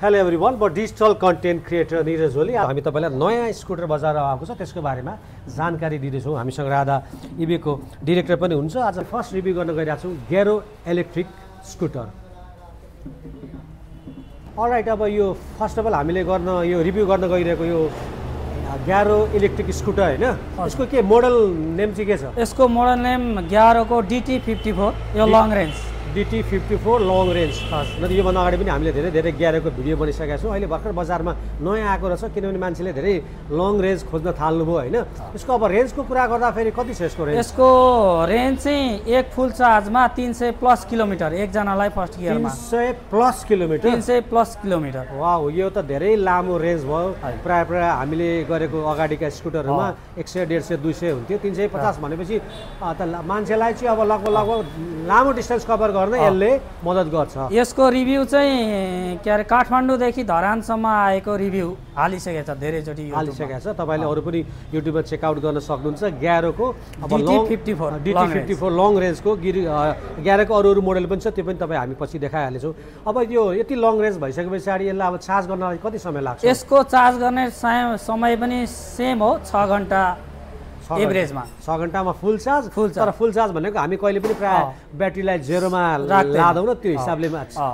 Hello everyone, म digital content creator Niraj Oli. हामी तपाईलाई नयाँ स्कुटर बजारमा आएको छ त्यसको बारेमा जानकारी दिँदैछौँ। हामीसँग राधा इबीको डिरेक्टर पनि हुन्छ। आज फर्स्ट रिभ्यू गर्न गइरहेको छौँ ग्यारो इलेक्ट्रिक स्कुटर। अलराइट, अब यो फर्स्ट अफ अल हामीले यो रिभ्यू गर्न गइरहेको यो ग्यारो इलेक्ट्रिक स्कुटर होइन, यसको के मोडल नेम चाहिँ के छ? यसको मोडल नेम ग्यारोको DT54, यो long range DT54 long range. योभन्दा अगाडि पनि हामीले धेरै ग्यारोको भिडियो बनाइसकेका छौँ। अहिले भर्खर बजारमा नयाँ आएको रहेछ, किनभने मान्छेले धेरै लङ रेन्ज खोज्न थाल्नुभयो होइन। यसको अब रेन्जको कुरा गर्दाखेरि कति छ यसको रेन्ज? यसको रेन्ज चाहिँ एक फुल चार्जमा 300+ किलोमिटर एकजनालाई फर्स्ट गियरमा। 300+ किलोमिटर? 300+ किलोमिटर। वाउ, यो त धेरै लामो रेन्ज भयो। प्रायः हामीले गरेको अगाडिका स्कुटरहरूमा 100, 150, 200 हुन्थ्यो। 350 भनेपछि त मान्छेलाई चाहिँ अब लगभग लामो डिस्टेन्स कभर गर्न यसले मद्दत गर्छ। यसको रिभ्यू चाहिँ के अरे काठमाडौँदेखि धरानसम्म आएको रिभ्यू हालिसकेको छ, धेरैचोटि हालिसकेको छ। तपाईँले अरू पनि युट्युबमा चेकआउट गर्न सक्नुहुन्छ। ग्यारोको DT54 लङ रेन्जको ग्यारोको अरू मोडल पनि छ, त्यो पनि तपाईँ हामी पछि देखाइहाल्छौँ। अब यो यति लङ रेन्ज भइसके पछाडि यसलाई अब चार्ज गर्नलाई कति समय लाग्छ? यसको चार्ज गर्ने समय पनि सेम हो, 6 घन्टा एभरेजमा। 6 घन्टामा फुल चार्ज। तर फुल चार्ज भनेको हामी कहिले पनि प्राय ब्याट्रीलाई जेरोमा लाँदैनौँ न, त्यो हिसाबले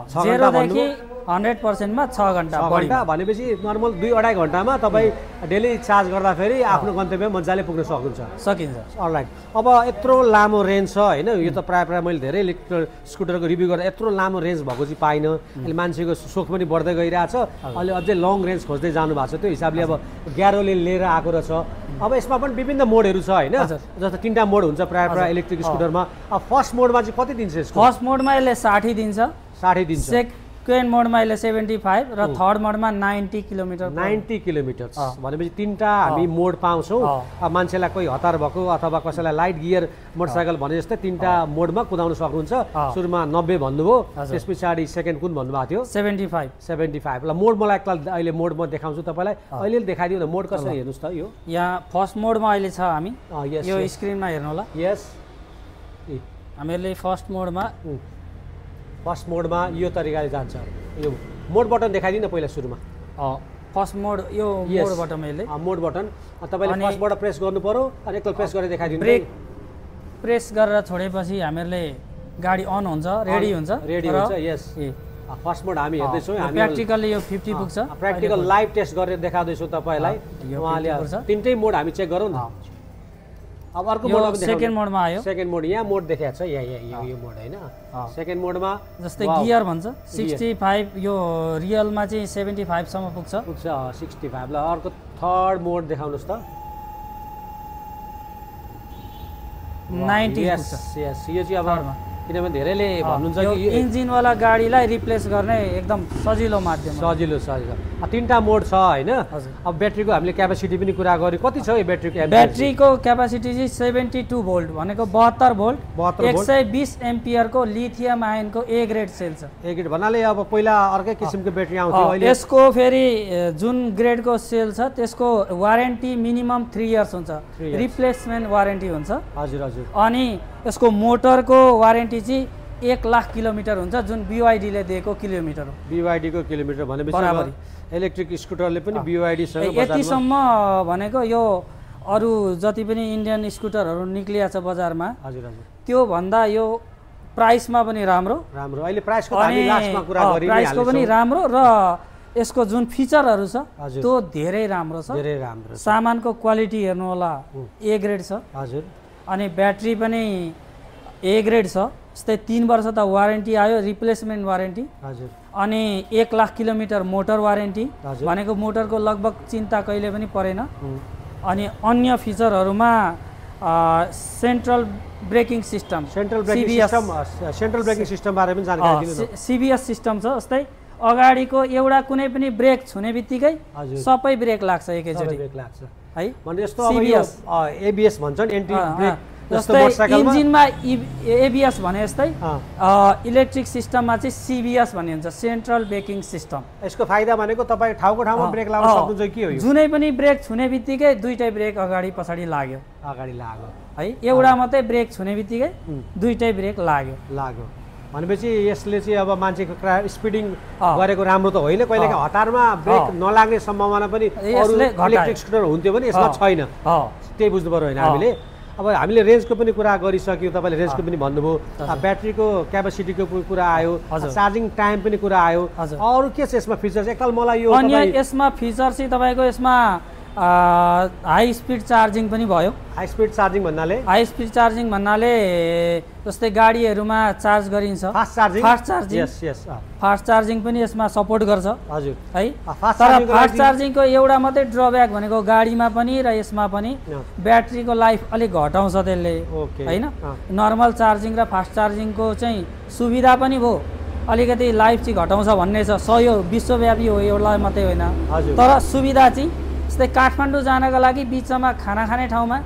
6 घन्टादेखि 100% मा 6 घन्टा भनेपछि नर्मल 2-2.5 घन्टामा तपाईँ डेली चार्ज गर्दाखेरि आफ्नो गन्तव्यमा मजाले पुग्न सकिन्छ। अलराइट, अब यत्रो लामो रेन्ज छ होइन, यो त प्रायः मैले धेरै इलेक्ट्रिक स्कुटरको रिभ्यू गर्दा यत्रो लामो रेन्ज भएको चाहिँ पाइनँ। अहिले मान्छेको सोख पनि बढ्दै गइरहेछ, अहिले अझै लङ रेन्ज खोज्दै जानु भएको छ। त्यो हिसाबले अब ग्यारोले लिएर आएको रहेछ। अब यसमा पनि विभिन्न मोडहरू छ होइन, जस्तो 3टा मोड हुन्छ प्रायः इलेक्ट्रिक स्कुटरमा। अब फर्स्ट मोडमा चाहिँ कति दिन्छ यसको? फर्स्ट मोडमा यसले 60 दिन्छ। 60 दिन्छ। सेकेन्ड मोडमा यसले 75 र थर्ड मोडमा 90 किलोमिटर। 90 किलोमिटर भनेपछि 3टा हामी मोड पाउँछौँ। अब मान्छेलाई कोही हतार भएको अथवा कसैलाई लाइट गियर मोटरसाइकल भने जस्तै 3टा मोडमा कुदाउन सक्नुहुन्छ। सुरुमा 90 भन्नुभयो, त्यस पछाडि सेकेन्ड कुन भन्नुभएको थियो? 75। ल मोड मलाई अहिले मोड म देखाउँछु तपाईँलाई। अहिले देखाइदिनु न मोड कसरी, हेर्नुहोस् त। यो यहाँ फर्स्ट मोडमा अहिले छ, हामी यो स्क्रिनमा हेर्नु होला। यस, हामीहरूले फर्स्ट मोडमा यो तरिकाले जान्छ। यो मोड बटन देखाइदिनु न पहिला सुरुमा। फर्स्ट मोड यो मोड बटन, यसले मोड बटन तपाईँले फर्स्टबाट प्रेस गर्नु पर्यो अनि एकल प्रेस गरेर देखाइदिनु। ब्रेक प्रेस गरेर छोडेपछि हामीहरूले गाडी अन हुन्छ, रेडी हुन्छ। यस, फर्स्ट मोड हामी हेर्दैछौँ। हामी प्र्याक्टिकली यो 50 पुग्छ। प्र्याक्टिकल लाइभ टेस्ट गरेर देखाउँदैछौँ तपाईँलाई। उहाँले 3टै मोड हामी चेक गरौँ न। अब अर्को मोड सेकेन्ड मोडमा आयो। सेकेन्ड मोड यहाँ मोड देखाएको छ, यहाँ यो मोड होइन। सेकेन्ड मोडमा जस्तै गियर भन्छ 65, यो रियलमा चाहिँ 75 सम्म पुग्छ। 65। ल अर्को थर्ड मोड देखाउनुहोस् त। 90। यस, यो चाहिँ अब किनभने धेरैले भन्नुहुन्छ कि इन्जिनवाला गाडीलाई रिप्लेस गर्ने एकदम सजिलो माध्यम। सजिलो 3टा मोड छ होइन। अब ब्याट्रीको हामीले क्यापेसिटी पनि कुरा गर्यो, कति छ यो ब्याट्रीको क्यापेसिटी चाहिँ 72 भोल्ट भनेको 72 भोल्ट 120 एम्पियरको लिथियम आयनको ए ग्रेड सेल छ। ए ग्रेड भन्नाले अब पहिला अर्कै किसिमको ब्याट्री आउँथ्यो, अहिले यसको फेरि जुन ग्रेडको सेल छ त्यसको वारेन्टी मिनिमम 3 इयर्स हुन्छ, रिप्लेसमेन्ट वारेन्टी हुन्छ। हजुर। अनि यसको मोटरको वारेन्टी चाहिँ 1 लाख किलोमिटर हुन्छ, जुन BYD-ले दिएको किलोमिटर हो। BYD-को किलोमिटर भनेपछि इलेक्ट्रिक स्कुटरले पनि BYD-सँग यतिसम्म भनेको यो अरू जति पनि इन्डियन स्कुटरहरू निक्लिया छ बजारमा, त्यो भन्दा यो प्राइसमा पनि राम्रो। अहिले प्राइसको हामी लास्टमा कुरा गरिहाल्छौँ। प्राइसको पनि राम्रो र यसको जुन फिचरहरू छ त्यो धेरै राम्रो छ। सामानको क्वालिटी हेर्नु होला, ए ग्रेड छ। हजुर। अनि ब्याट्री पनि ए ग्रेड छ। जस्तै 3 वर्ष त वारेन्टी आयो, रिप्लेसमेन्ट वारेन्टी। अनि 1 लाख किलोमिटर मोटर वारेन्टी भनेको मोटरको लगभग चिन्ता कहिले पनि परेन। अनि अन्य फिचरहरूमा central braking system, central braking system बारे पनि जानकारी दिनु। CBS सिस्टम छ। जस्तै अगाडिको एउटा कुनै पनि ब्रेक छुने बित्तिकै सबै ब्रेक लाग्छ एकैचोटि है। भने जस्तो अब यो ABS भन्छन्, एन्टी ब्रेक। जस्तै इन्जिनमा ABS भने जस्तै इलेक्ट्रिक सिस्टममा चाहिँ CBS भन्ने हुन्छ, सेन्ट्रल ब्रेकिङ सिस्टम। यसको फाइदा भनेको तपाईँ ठाउँको ठाउँमा ब्रेक लगाउन सक्नुहुन्छ। के हो? जुनै पनि ब्रेक छुने बित्तिकै 2टै ब्रेक अगाडि पछाडि लाग्यो है। एउटा मात्रै ब्रेक छुने बित्तिकै 2टै ब्रेक लाग्यो। भनेपछि यसले चाहिँ अब मान्छेको स्पिडिङ गरेको राम्रो त होइन, कहिलेकाहीँ हतारमा ब्रेक नलाग्ने सम्भावना पनि अरू इलेक्ट्रिक स्कुटर हुन्थ्यो भने यसमा छैन, त्यही बुझ्नु पर्यो होइन हामीले। अब हामीले रेन्जको पनि कुरा गरिसक्यौँ, तपाईँले रेन्जको पनि भन्नुभयो, ब्याट्रीको क्यापेसिटीको कुरा आयो, चार्जिङ टाइम पनि कुरा आयो, अरू के छ यसमा फिचर्स? एकताल मलाई यो यसमा फिचर चाहिँ तपाईँको यसमा हाई स्पिड चार्जिङ पनि भयो। हाई स्पिड चार्जिङ भन्नाले जस्तै गाडीहरूमा चार्ज गरिन्छ फास्ट चार्जिङ पनि यसमा सपोर्ट गर्छ हजुर है। तर फास्ट चार्जिङको एउटा मात्रै ड्रब्याक भनेको गाडीमा पनि र यसमा पनि ब्याट्रीको लाइफ अलिक घटाउँछ त्यसले होइन। नर्मल चार्जिङ र फास्ट चार्जिङको चाहिँ सुविधा पनि भयो, अलिकति लाइफ चाहिँ घटाउँछ भन्ने छ। यो विश्वव्यापी हो, एउटा मात्रै होइन। तर सुविधा चाहिँ जस्तै काठमाडौँ जानका लागि बिचमा खाना खाने ठाउँमा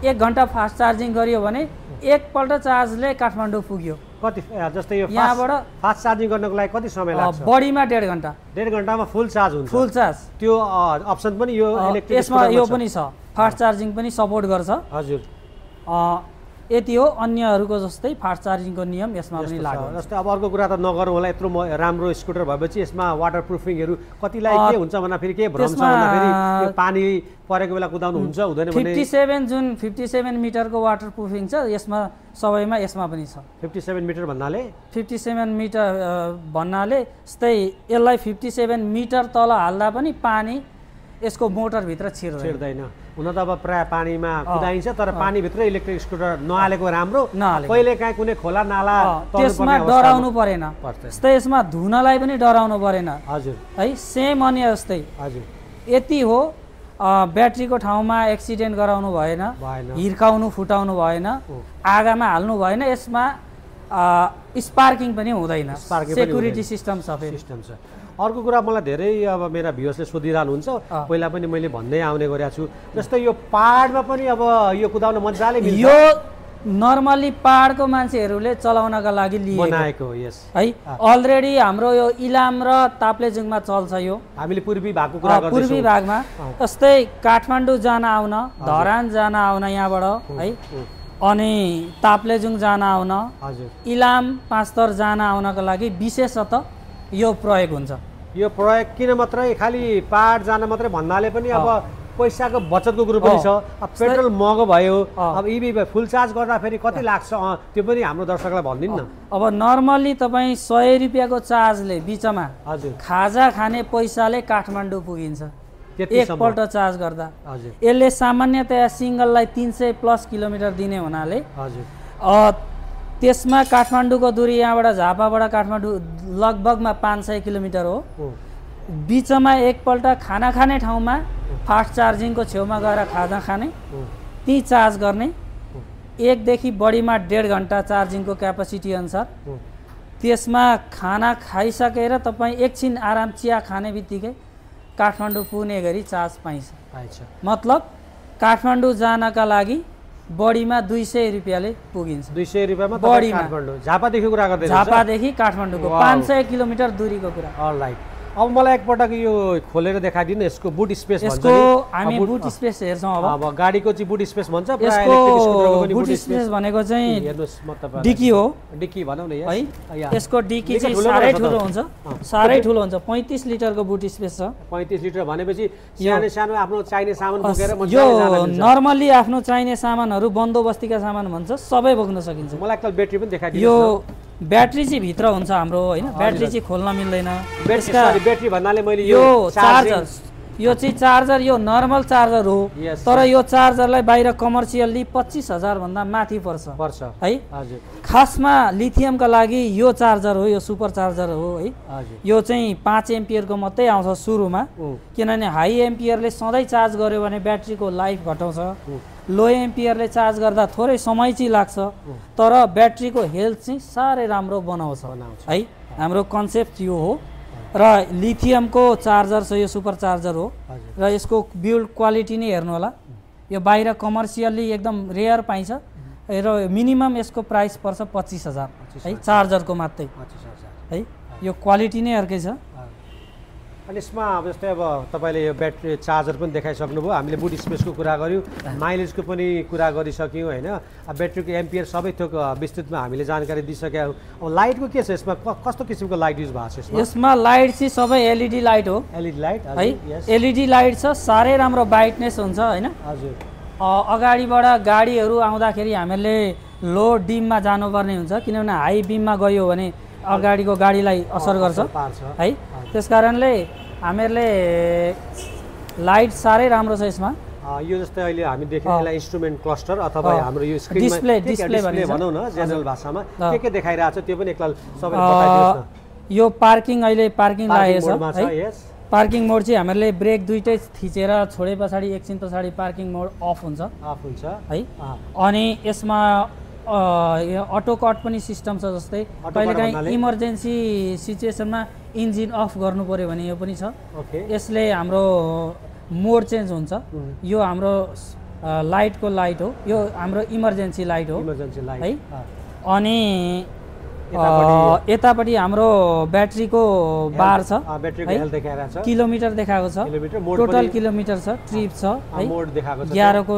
1 घन्टा फास्ट चार्जिङ गरियो भने एकपल्ट चार्जले काठमाडौँ पुग्यो। कति जस्तै यो यहाँबाट फास्ट चार्जिङ गर्नको लागि कति समय लाग्छ? बढीमा 1.5 घन्टा। 1.5 घन्टामा फुल चार्ज हुन्छ। फुल चार्ज त्यो अप्सन पनि यो इलेक्ट्रिक यसमा यो पनि छ, फास्ट चार्जिङ पनि सपोर्ट गर्छ हजुर। यति हो, अन्यहरूको जस्तै फास्ट चार्जिङको नियम यसमा पनि लाग्छ। जस्तै अब अर्को कुरा त नगरौँ होला, यत्रो राम्रो स्कुटर भएपछि यसमा वाटर प्रुफिङहरू कतिलाई के हुन्छ भन्दा फेरि के भ्रम छ भन्दाखेरि यो पानी परेको बेला कुदाउनु हुन्छ हुँदैन भने 57 मिटरको वाटर प्रुफिङ छ यसमा, सबैमा यसमा पनि छ। 57 मिटर भन्नाले 57 मिटर भन्नाले जस्तै यसलाई 57 मिटर तल हाल्दा पनि पानी यसको मोटरभित्र छिर्दैन। हुन त अब प्राय पानीमा कुदाइन्छ, तर पानीभित्र इलेक्ट्रिक स्कुटर नहालेको राम्रो। कहिले काहीँ कुनै खोला नाला त्यसमा डराउनु परेन, जस्तै यसमा धुनलाई पनि डराउनु परेन हजुर है। सेम अनि जस्तै हजुर। यति हो, ब्याट्रीको ठाउँमा एक्सिडेन्ट गराउनु भएन, हिर्काउनु फुटाउनु भएन, आगामा हाल्नु भएन, यसमा स्पार्किङ पनि हुँदैन, सेक्युरिटी सिस्टम छ। अर्को कुरा मलाई धेरै अब मेरा भ्युअर्सले सोधिरहनुहुन्छ, पहिला पनि मैले भन्दै आउने गरेको छु, जस्तै यो पहाडमा पनि अब यो कुदाउन मजाले मिल्छ। यो नर्मली पहाडको मान्छेहरूले चलाउनका लागि बनाएको यस है। अलरेडी हाम्रो यो इलाम र ताप्लेजुङमा चल्छ यो। हामीले पूर्वी भागको कुरा गर्दैछौँ। पूर्वी भागमा जस्तै काठमाडौँ जान आउन, धरान जान आउन यहाँबाट है, अनि ताप्लेजुङ जान आउन, इलाम पाँचथर जान आउनका लागि विशेषतः यो प्रयोग हुन्छ। यो प्रयोग किन मात्रै खालि पहाड जान मात्रै भन्नाले पनि अब पैसाको बचतको कुरो पनि छ। अब पेट्रोल महँगो भयो, अब इभी फुल चार्ज गर्दाखेरि कति लाग्छ त्यो पनि हाम्रो दर्शकलाई भनिदिनु न। अब नर्मल्ली तपाईँ 100 रुपियाँको चार्जले बिचमा हजुर खाजा खाने पैसाले काठमाडौँ पुगिन्छ एकपल्ट चार्ज गर्दा। हजुर यसले सामान्यतया सिङ्गललाई 300 प्लस किलोमिटर दिने हुनाले हजुर त्यसमा काठमाडौँको दूरी यहाँबाट झापाबाट काठमाडौँ लगभगमा 500 किलोमिटर हो। बिचमा एकपल्ट खाना खाने ठाउँमा फास्ट चार्जिङको छेउमा गएर खाजा खाने, त्यही चार्ज गर्ने, 1 देखि बढीमा 1.5 घन्टा चार्जिङको क्यापेसिटी अनुसार। त्यसमा खाना खाइसकेर तपाईँ एकछिन आराम चिया खाने बित्तिकै काठमाडौँ पुग्ने गरी चार्ज पाइन्छ। मतलब काठमाडौँ जानका लागि बढीमा 200 रुपियाँले पुगिन्छ। 200 रुपियाँमा काठमाडौँ झापादेखि कुरा गर्दै झापादेखि काठमाडौँको 500 किलोमिटर दूरीको कुरा। अलराइट, अब मलाई एकपटक यो खोलेर देखाइदिनु, यसको बुट स्पेस भन्छ। यसको हामी बुट स्पेस हेर्छौँ। अब गाडीको चाहिँ बुट स्पेस भन्छ, यसको बुट स्पेस भनेको चाहिँ हेर्नुस् मतलब डिकी हो, डिकी भनौँ न है। यसको डिकी चाहिँ साह्रै ठुलो हुन्छ, साह्रै ठुलो हुन्छ। 35 लिटरको बुट स्पेस छ। 35 लिटर भनेपछि सानो सानो आफ्नो चाहिने सामान बोकेर यो नर्मली आफ्नो चाहिने सामानहरू बन्दोबस्तीका सामान भन्छ सबै बोक्न सकिन्छ। मलाई एकताल ब्याट्री पनि देखाइदिनु। यो ब्याट्री चाहिँ भित्र हुन्छ हाम्रो हैन, ब्याट्री चाहिँ खोल्न मिल्दैन। ब्याट्री भन्नाले मैले यो चार्जर, यो चाहिँ चार्जर, यो नर्मल चार्जर हो, तर यो चार्जरलाई बाहिर कमर्सियल्ली 25,000 भन्दा माथि पर्छ है। हजुर खासमा लिथियमका लागि यो चार्जर हो, यो सुपर चार्जर हो है। यो चाहिँ 5 एम्पियरको मात्रै आउँछ सुरुमा, किनभने हाई एम्पियरले सधैँ चार्ज गर्यो भने ब्याट्रीको लाइफ घटाउँछ, लो एम्पियरले चार्ज गर्दा थोरै समय चाहिँ लाग्छ, तर ब्याट्रीको हेल्थ चाहिँ साह्रै राम्रो बनाउँछ है। हाम्रो कन्सेप्ट यो हो। र लिथियमको चार्जर छ, यो सुपर चार्जर हो, र यसको बिल्ड क्वालिटी नै हेर्नु होला। यो बाहिर कमर्सियल्ली एकदम रेयर पाइन्छ र मिनिमम यसको प्राइस पर्छ 25,000 है, चार्जरको मात्रै है। यो क्वालिटी नै अर्कै छ। अनि यसमा अब जस्तै अब तपाईँले यो ब्याट्री चार्जर पनि देखाइसक्नुभयो, हामीले बुट स्पेसको कुरा गऱ्यौँ, माइलेजको पनि कुरा गरिसक्यौँ होइन, अब ब्याट्रीको एम्पियर सबै थोक विस्तृतमा हामीले जानकारी दिइसक्यौँ। अब लाइटको के छ यसमा, कस्तो किसिमको लाइट युज भएको छ यसमा? लाइट चाहिँ सबै एलइडी लाइट हो। एलइडी लाइट है, एलइडी लाइट छ, साह्रै राम्रो ब्राइटनेस हुन्छ होइन। हजुर, अगाडिबाट गाडीहरू आउँदाखेरि हामीले लो डिममा जानुपर्ने हुन्छ, किनभने हाई बिममा गयो भने अगाडिको गाडीलाई असर गर्छ है। त्यस कारणले हामीहरूले लाइट साह्रै राम्रो छ यसमा। यो जस्तै अहिले हामी देख्ने यसलाई इन्स्ट्रुमेन्ट क्लस्टर अथवा हाम्रो यो स्क्रिनमा डिस्प्ले भनौँ न जेनरल भाषामा के देखाइरहेको छ त्यो पनि एकल सबैले बताइदिनुहोस् न। यो पार्किङ, अहिले पार्किङ लागेको छ है। पार्किङ मोड चाहिँ हामीहरूले ब्रेक दुइटै थिचेर छोडे पछाडि एकछिन पछाडि पार्किङ मोड अफ हुन्छ है। अनि यसमा अटो कट पनि सिस्टम छ, जस्तै कहिलेकाहीँ इमर्जेन्सी सिचुएसनमा इन्जिन अफ गर्नु पर्यो भने यो पनि छ। यसले हाम्रो मोड चेन्ज हुन्छ। यो हाम्रो लाइटको लाइट हो, यो हाम्रो इमर्जेन्सी लाइट हो है। अनि यतापट्टि हाम्रो ब्याट्रीको बार छ, किलोमिटर देखाएको छ, टोटल किलोमिटर छ, ट्रिप छ है, 11को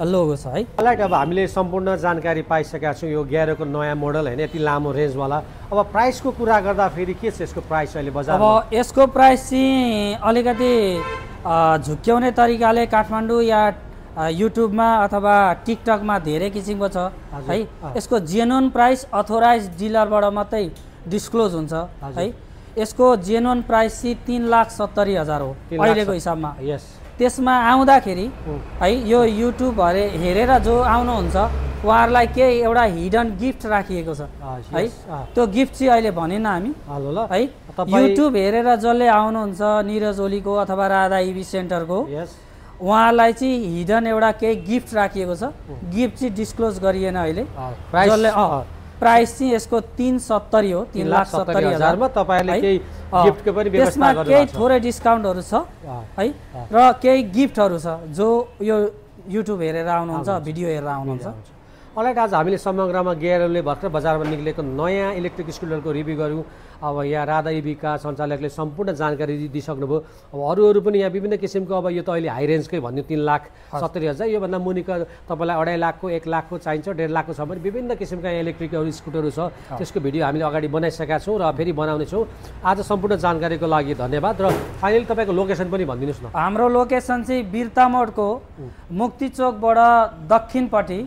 लोगो छ है। लाइट अब हामीले सम्पूर्ण जानकारी पाइसकेका छौँ यो ग्यारोको नयाँ मोडल होइन, यति लामो रेन्जवाला। अब प्राइसको कुरा गर्दाखेरि के छ यसको प्राइस अहिले बजारमा? अब यसको प्राइस चाहिँ अलिकति झुक्क्याउने तरिकाले काठमाडौँ या युट्युबमा अथवा टिकटकमा धेरै किसिमको छ है। यसको जेन्युन प्राइस अथोराइज डिलरबाट मात्रै डिस्क्लोज हुन्छ है। यसको जेन्युन प्राइस चाहिँ 3,70,000 हो अहिलेको हिसाबमा। त्यसमा आउँदाखेरि है यो युट्युब हेरेर जो आउनुहुन्छ उहाँहरूलाई केही एउटा हिडन गिफ्ट राखिएको छ है। त्यो गिफ्ट चाहिँ अहिले भनेन हामी है। युट्युब हेरेर जसले आउनुहुन्छ निरज ओलीको अथवा राधा इभी सेन्टरको, उहाँलाई चाहिँ हिडन एउटा केही गिफ्ट राखिएको छ। गिफ्ट चाहिँ डिस्क्लोज गरिएन अहिले। जसले प्राइस चाहिँ यसको 370 हो, 3,70,000 त्यसमा केही थोरै डिस्काउन्टहरू छ है, र केही गिफ्टहरू छ जो यो युट्युब हेरेर आउनुहुन्छ, भिडियो हेरेर आउनुहुन्छ। अलराइट, आज हामीले समग्रमा गेयरले भर्खर बजारमा निक्लेको नयाँ इलेक्ट्रिक स्कुटरको रिभ्यू गऱ्यौँ। अब यहाँ राधा इभीका सञ्चालकले सम्पूर्ण जानकारी दिइसक्नुभयो। अब अरू पनि यहाँ विभिन्न किसिमको, अब यो त अहिले हाई रेन्जकै भन्यो 3,70,000, योभन्दा मुनिका तपाईँलाई 2.5 लाखको 1 लाखको चाहिन्छ, 1.5 लाखको छ भने विभिन्न किसिमका इलेक्ट्रिक स्कुटरहरू छ। त्यसको भिडियो हामीले अगाडि बनाइसकेका छौँ र फेरि बनाउनेछौँ। आज सम्पूर्ण जानकारीको लागि धन्यवाद। र फाइनली तपाईँको लोकेसन पनि भनिदिनुहोस् न। हाम्रो लोकेसन चाहिँ बिर्ता मोडको मुक्ति चोकबाट दक्षिणपट्टि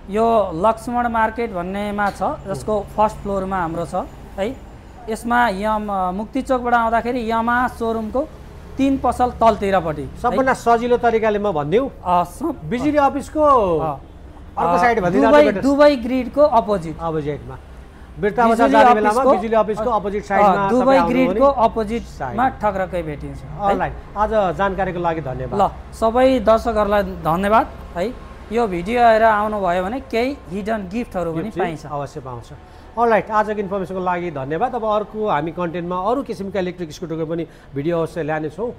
यो लक्ष्मण मार्केट भन्नेमा छ, जसको फर्स्ट फ्लोरमा हाम्रो छ है। यसमा मुक्ति चोकबाट आउँदाखेरि यमा सोरुमको 3 पसल तलतिरपट्टि सबभन्दा सजिलो तरिकाले म भनिदिउँ, बिजुली अफिसको अर्को साइड भनिदिनु, दुबई ग्रिडको अपोजिटमा बिर्ता बजार जाने बेलामा बिजुली अफिसको अपोजिट साइडमा दुबई ग्रिडको अपोजिटमा ठक्रकै भेटिन्छ। अलराइट, आज जानकारीको लागि धन्यवाद। ल सबै दर्शकहरूलाई धन्यवाद है। यो भिडियो हेरेर आउनुभयो भने केही हिडन गिफ्टहरू पनि पाइन्छ, अवश्य पाउँछ। अलराइट, आजको इन्फर्मेसनको लागि धन्यवाद। अब अर्को हामी कन्टेन्टमा अरू किसिमका इलेक्ट्रिक स्कुटरको पनि भिडियो अवश्य ल्यानेछौँ।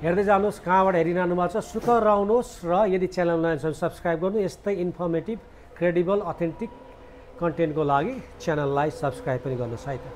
हेर्दै जानुहोस्, कहाँबाट हेरिरहनु भएको छ, सुख रहनुहोस् र यदि च्यानललाई सब्सक्राइब गर्नु। यस्तै इन्फर्मेटिभ, क्रेडिबल, अथेन्टिक कन्टेन्टको लागि च्यानललाई सब्सक्राइब पनि गर्नुहोस् है त।